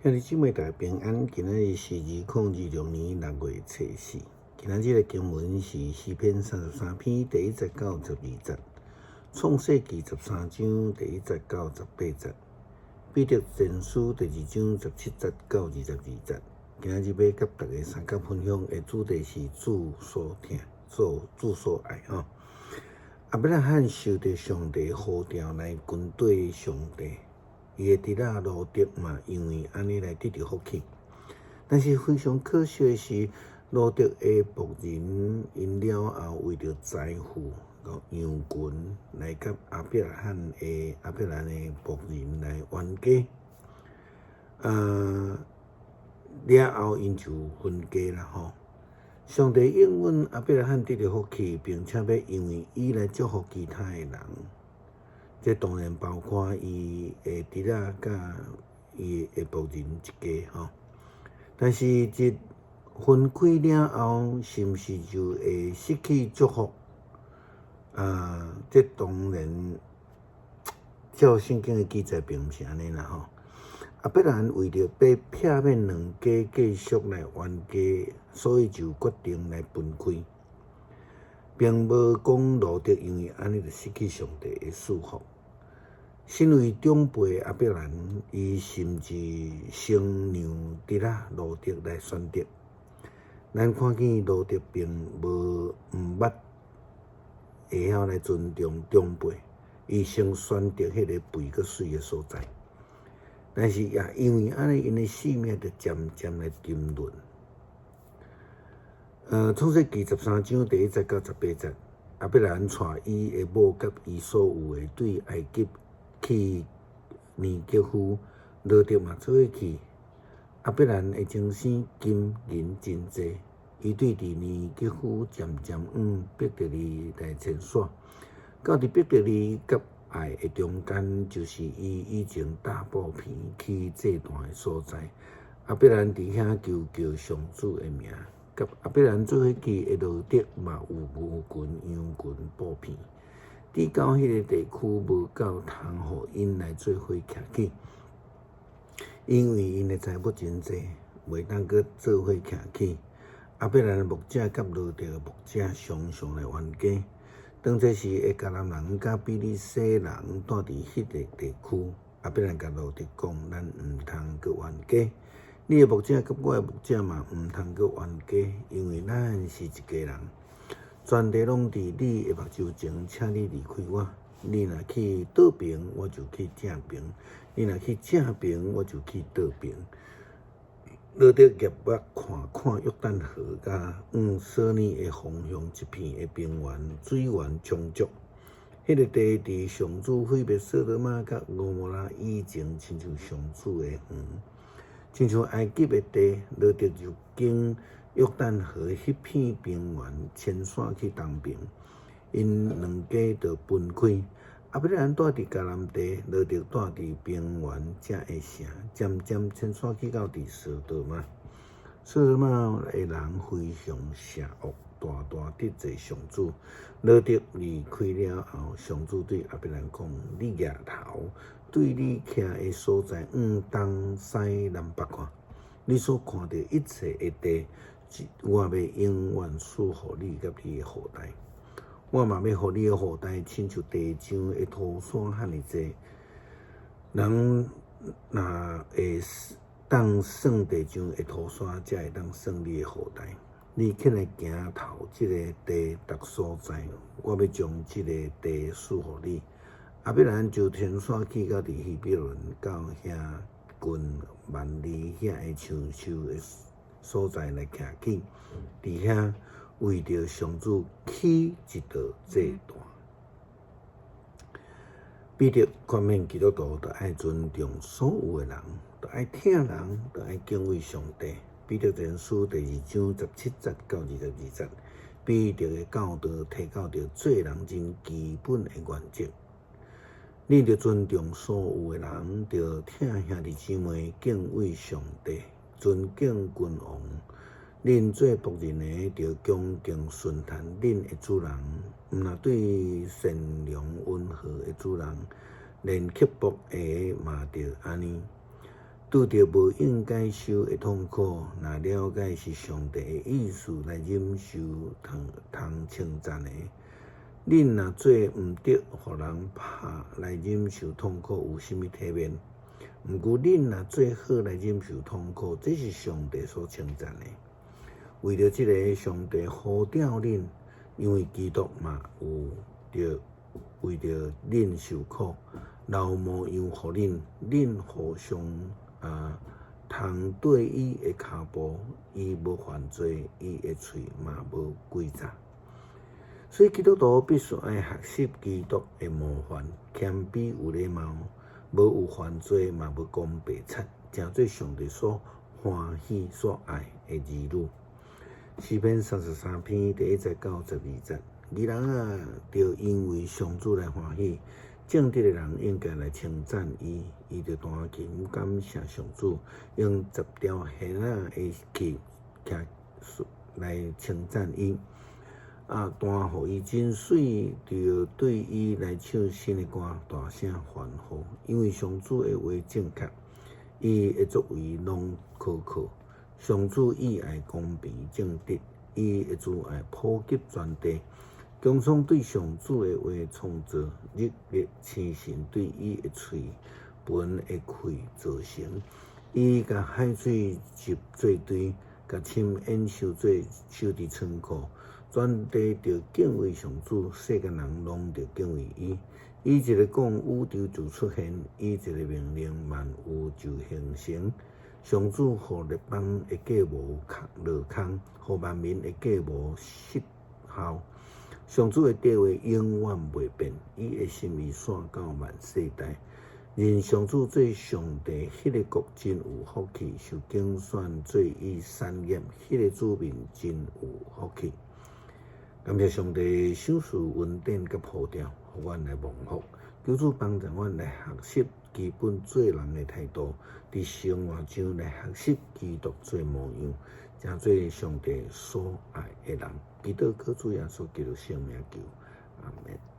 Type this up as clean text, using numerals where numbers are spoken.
兄弟姊妹大家平安，今仔日是2026年6月初四。今仔日的經文是詩篇33篇第1節到12節，創世記13章第1節到18節，彼得前書第2章17節到22節。今仔日欲佮大家相佮分享的主題是主所疼，做主所愛吼。亞伯拉罕受著上帝呼召來跟綴上帝。伊的侄仔羅得嘛，因為按呢來得著福氣。但是非常可惜的是，羅得的僕人𪜶了後為著財富、羊群來佮亞伯蘭的僕人來冤家。了後𪜶就分家啦吼。上帝應允亞伯拉罕得著福氣，並且欲因為伊來祝福其他的人。這當然包括伊的侄仔佮伊的僕人一家吼。但是，一分開了後，是毋是就會失去祝福？啊，這當然，照聖經的記載，並毋是按呢啦吼。亞伯蘭為著欲避免兩家繼續來冤家，所以就決定來分開，並無講羅得因為按呢就失去上帝的賜福。身為長輩亞伯蘭，伊甚至先讓侄仔羅得來選擇。咱看見羅得並無毋捌會曉來尊重長輩，伊先選擇彼个肥閣媠的所在。但是也因為按呢，𪜶的性命就漸漸來沉淪。創世記13章第1節到18節，亞伯蘭帶伊的某佮伊所有的對埃及去尼格夫，羅得嘛做伙去。亞伯蘭的終生金銀真濟，伊對佇尼格夫漸漸往伯特利來遷徙，到佇伯特利佮愛的中間，就是伊以前搭布棚起祭壇的所在。亞伯蘭佇遐求叫上主的名。佮亞伯蘭做伙去的羅得嘛有牛群、羊群、布棚。直到彼个地區無夠通予𪜶來做伙徛起，因為𪜶的財物真濟，袂當閣做伙徛起。亞伯蘭的牧者佮羅得的牧者常常來冤家。當這時，的迦南人佮比利洗人住佇彼个地區，亞伯蘭共羅得講：咱毋通閣冤家。你的牧者佮我的牧者嘛毋通閣冤家，因為咱是一家人。全地攏佇你的目睭前，請你離開我。你若去倒爿，我就去正爿；你若去正爿，我就去倒爿。羅得舉目看看約旦河佮往索尼的方向一片的平原，水源充足。彼个地佇上主毀滅索多瑪佮蛾摩拉以前，親像上主的園，親像埃及的地。羅得就經約旦河彼片平原，遷徙去東爿，𪜶兩家就分開。亞伯蘭住佇迦南地，羅得住佇平原遮的城，漸漸遷徙去到佇索多瑪。索多瑪的人非常邪惡，大大得罪上主。羅得離開了後，上主對亞伯蘭講：你舉頭，對你徛的所在往東西南北看，你所看著一切的地，我欲永遠賜予你佮你的後代。我嘛欲予你的後代親像地上的土沙遐爾濟。人若會當算地上的土沙，才會當算你的後代。你起來行透這个地逐所在，我欲將這个地賜予你。亞伯蘭就遷徙去到佇希伯崙到遐近幔利遐的橡樹的所在來徛起，佇遐為著上主起一座祭壇。彼得勸勉基督徒，著愛尊重所有的人，著愛疼人，著愛敬畏上帝。彼得前書第2章17節到22節，彼得的教導提到著做人真基本的原則。恁著尊重所有的人，著疼兄弟姊妹，敬畏上帝，尊敬君王。恁做僕人的，著恭敬順從恁的主人，毋但對善良溫和的主人，連刻薄的嘛著按呢。拄著無應該受的痛苦，若了解是上帝的意思來忍受通通稱讚的。恁若做毋著予人拍來忍受痛苦，有啥物體面？毋過恁若做好來忍受痛苦，這是上帝所稱讚的。為著這个，上帝呼召恁，因為基督嘛有著為著恁受苦，留模樣予恁，恁互相通綴伊的跤步，伊無犯罪，伊的喙嘛無詭詐。所以基督徒必須愛學習基督的模範，謙卑有禮貌，無有犯罪，嘛無講白賊，成做上帝所歡喜所愛的兒女。詩篇33篇第1節到12節，義人啊，著因為上主來歡喜。正直的人應該來稱讚伊，伊著彈琴感謝上主，用十條弦仔的琴來稱讚伊。啊，彈予伊真媠，著對伊來唱新的歌，大聲歡呼，因為上主的話正確，伊的作為攏可靠。上主喜愛公平正直，伊的慈愛普及全地。穹蒼對上主的話創造，日月星辰對伊的喙脣的氣造成。伊共海水集做堆，共深淵收做收佇倉庫。全地著敬畏上主，世間人攏著敬畏伊。伊一个講，宇宙就出現；伊一个命令，萬有就形成。上主予列邦的計謀落空，予萬民的計謀失效。上主的計劃永遠袂變，伊的心意紲到萬世代。認上主做上帝，彼个國真有福氣；受揀選做伊產業，彼个子民真有福氣。感謝上帝賞賜恩典佮呼召，予阮來蒙福。求主幫助阮來學習基本做人的態度，佇生活上來學習基督做模樣，成做上帝所愛的人。祈禱靠主耶穌基督聖名求，阿門。